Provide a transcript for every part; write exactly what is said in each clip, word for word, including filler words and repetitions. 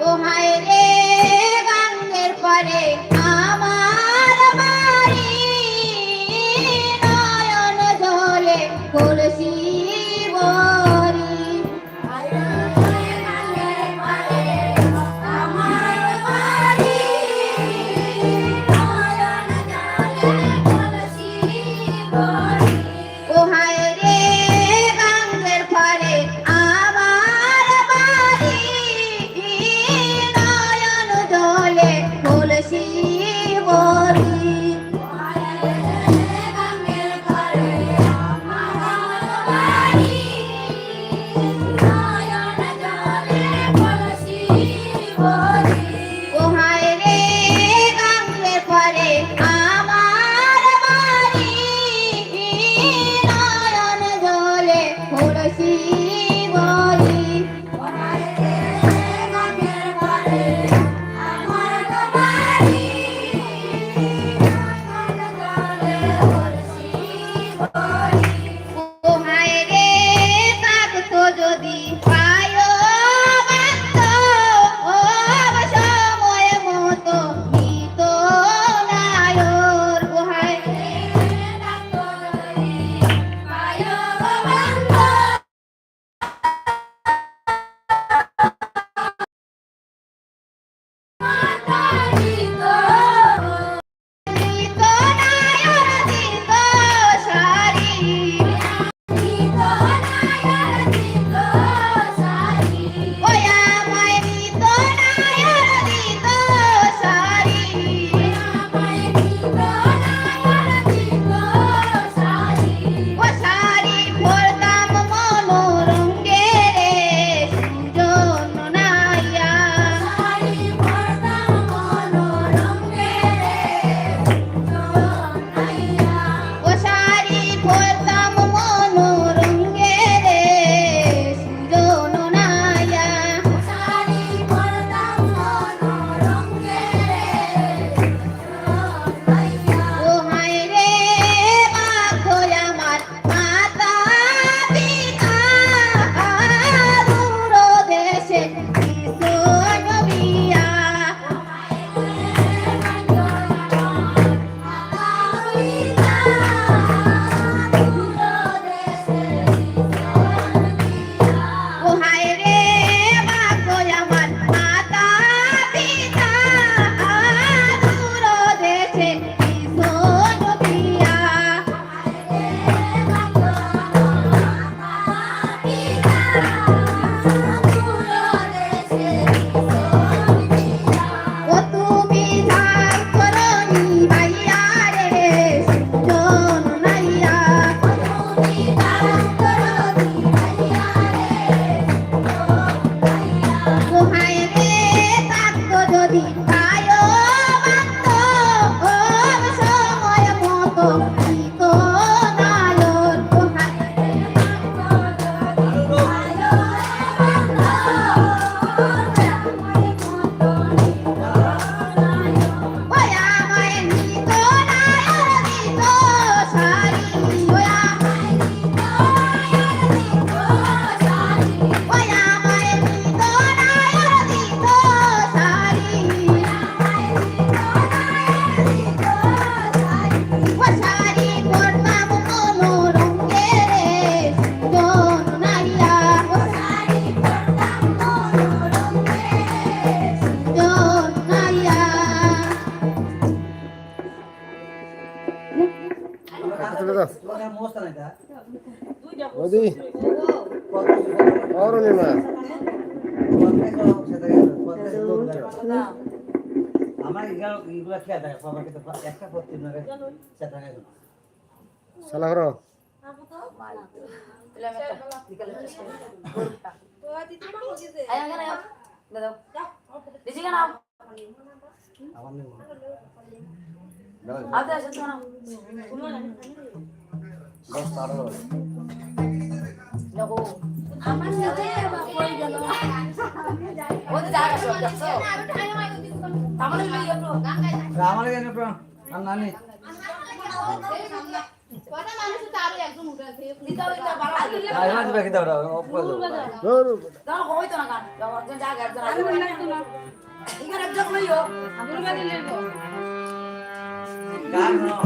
ও হায় রে, গাঙ্গের পারে আমার বাড়ি, নয়ন জলে কলসি ভরি। ও হায় রে, গাঙ্গের পারে আমার বাড়ি, নয়ন জলে কলসি ভরি। ও হায় রে, গাঙ্গের পারে আমার বাড়ি, নয়ন জলে কলসি ভরি। ও হায় রে, থাকতো যদি পায়ো বাক্ত, ও সময় মতো নিত নায়র। ও হায় রে, থাকতো যদি পায়ো বাক্ত, আমার এগুলা খেয়াল রাখো, আমার কিন্তু একটা পত্তি ধরে সেটা গেল। সালা করো। আয়, আয়, আয়। দাদা। দিছি কেন? আমার নেই। আদে, আসো, শোনো। দেখো, আমার নিজে আবার কই গেল? ওই যে জায়গা সব দেখছো? তাহলে লই যাবো। আমার এখানে প্র-, আর নানি। কটা মানুষ তো আরো একজন উঠে আছে। দিতে হবে, দিতে হবে, ভালো লাগে। আর এবার দিবা কিতা ওটা? অফ করে দেবো। ধরো। ধরো, হইতো না গান। যাও, একজন যাক, একজন আসবে। এখানে একজন লইও। গান না।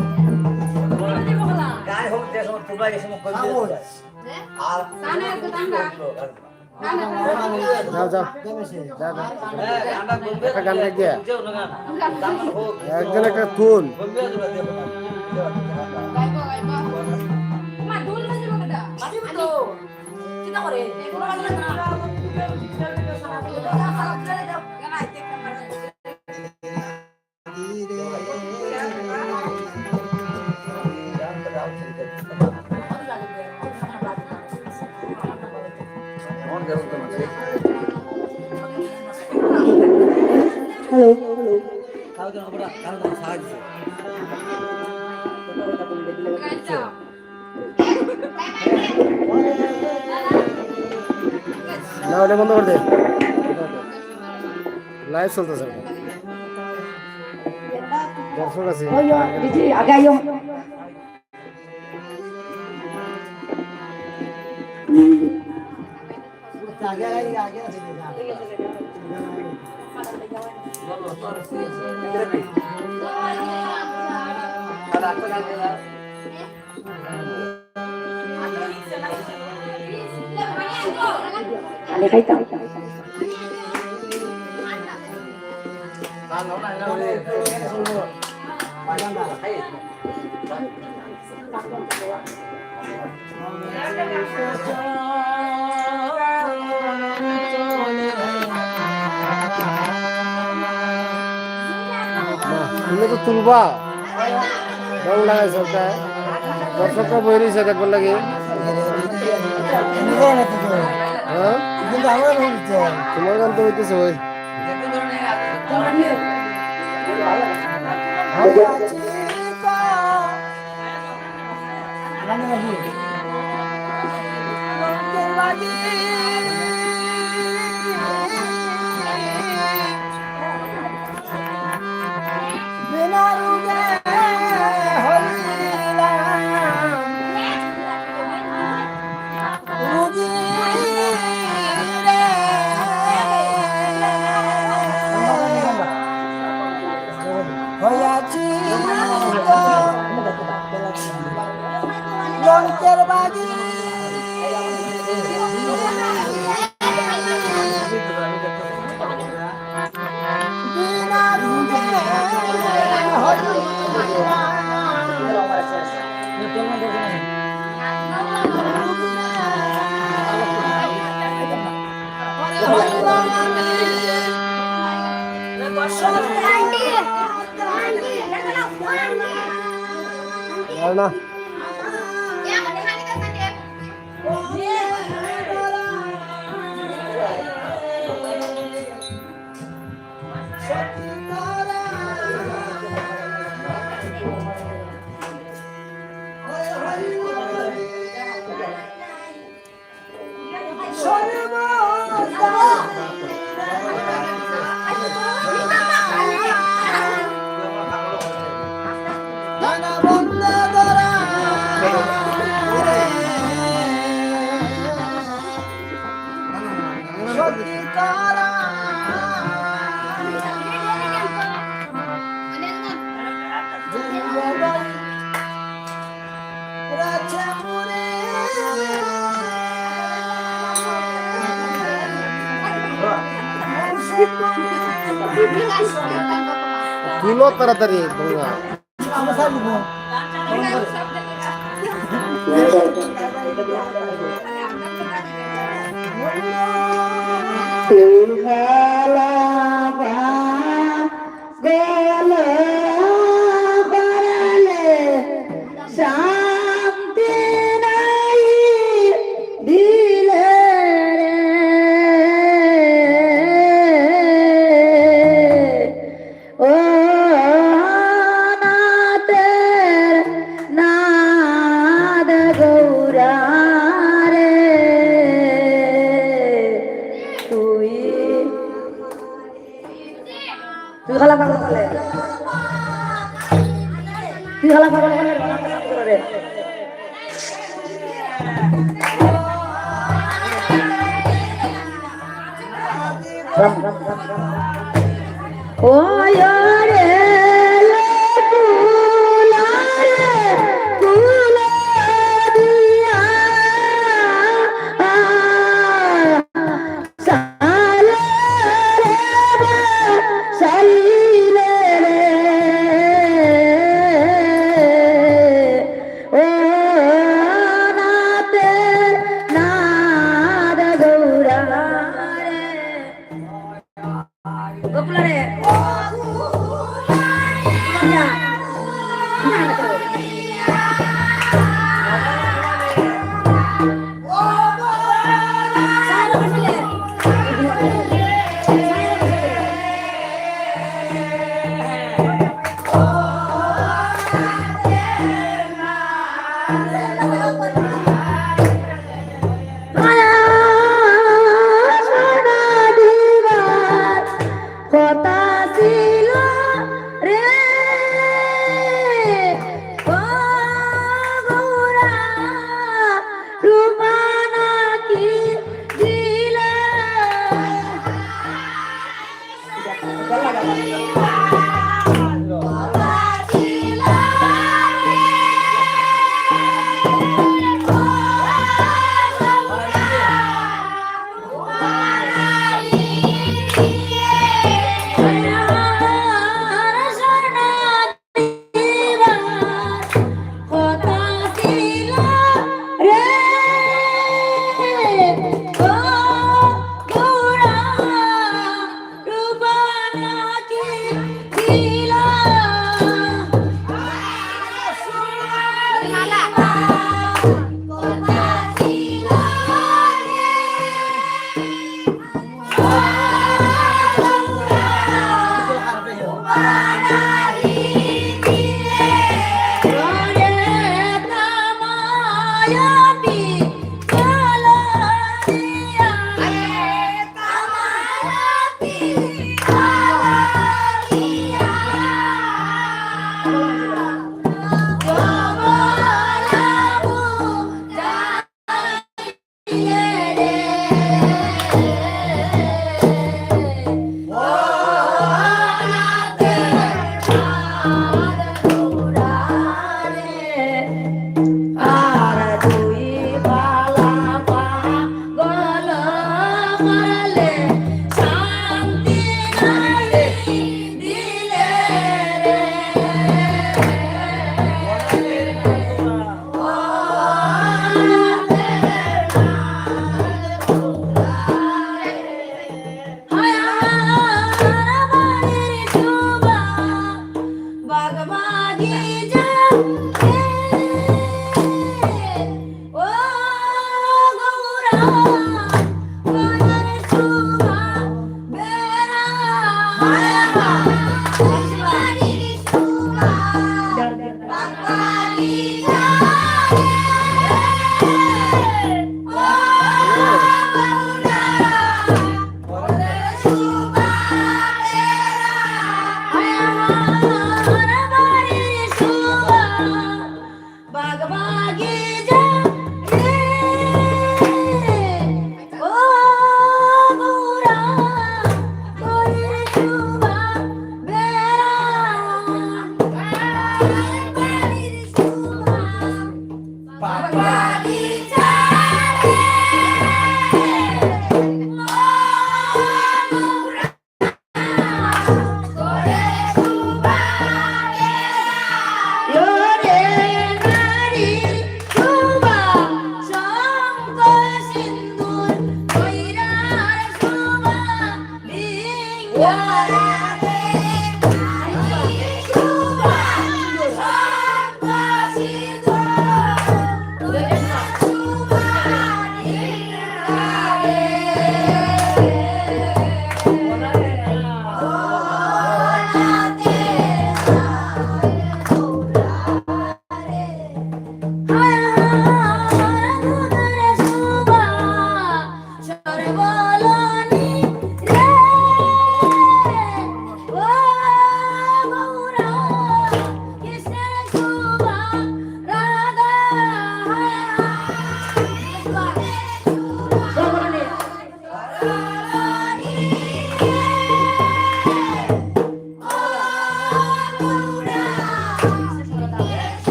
গান হোক, যে সময় তোমরা এই সময় করবে। হ্যাঁ? আর কানে একটু টান রাখ। যাও, যাও। যাও, যাও। একটা গান গাই দিয়া। একজন একটা তুল। গাইবো, গাইবো। তোমার দুল বাজিবো কেটা? বাজিবো তো। চিন্তা করে। হ্যালো। না, ওটা বন্ধ করে দে। লাইভ চলতেছে। দর্শক আছে। ওই, ওই, দিদি, আগে আইও। আমি খাইতাম। না, তুমি তো তুলবা। রং লাগাই সরকার। দর্শকরা বই রয়েছে দেখবার লাগে। হ্যাঁ? কিন্তু আমরা রং দিতে হবে। তোমার গান তো হইতেছে ওই। না। তুলো তাড়াতাড়ি, গঙ্গা। ও রে, কুলা রে, কুলা দিয়া, সালে রে বা, সাইলে রে। ও নাথ, নাথ গৌরা রে। গোকুল রে। কথা ছিল রে, ও গৌরা, রূপা নাকি দিল।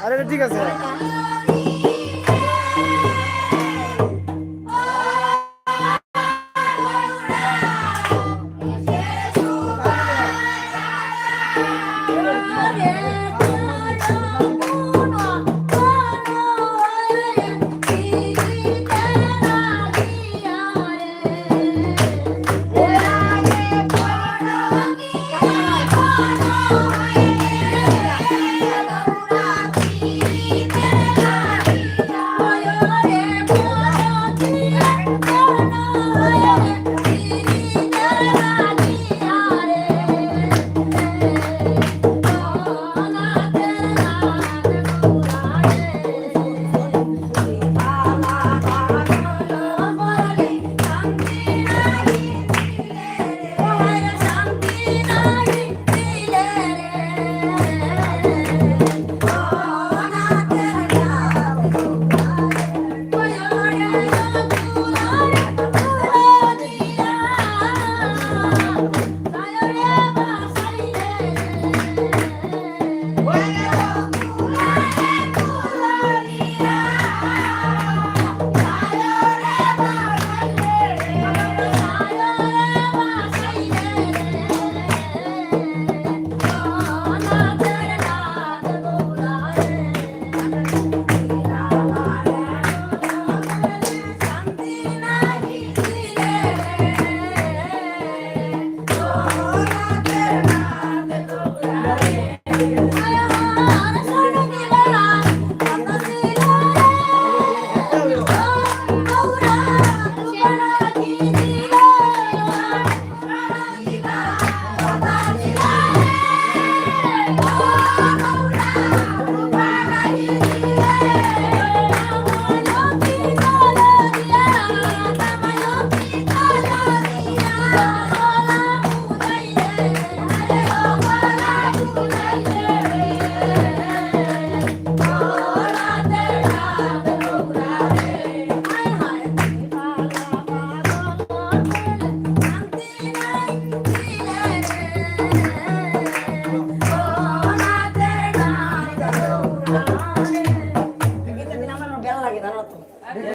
আরে, এটা ঠিক আছে।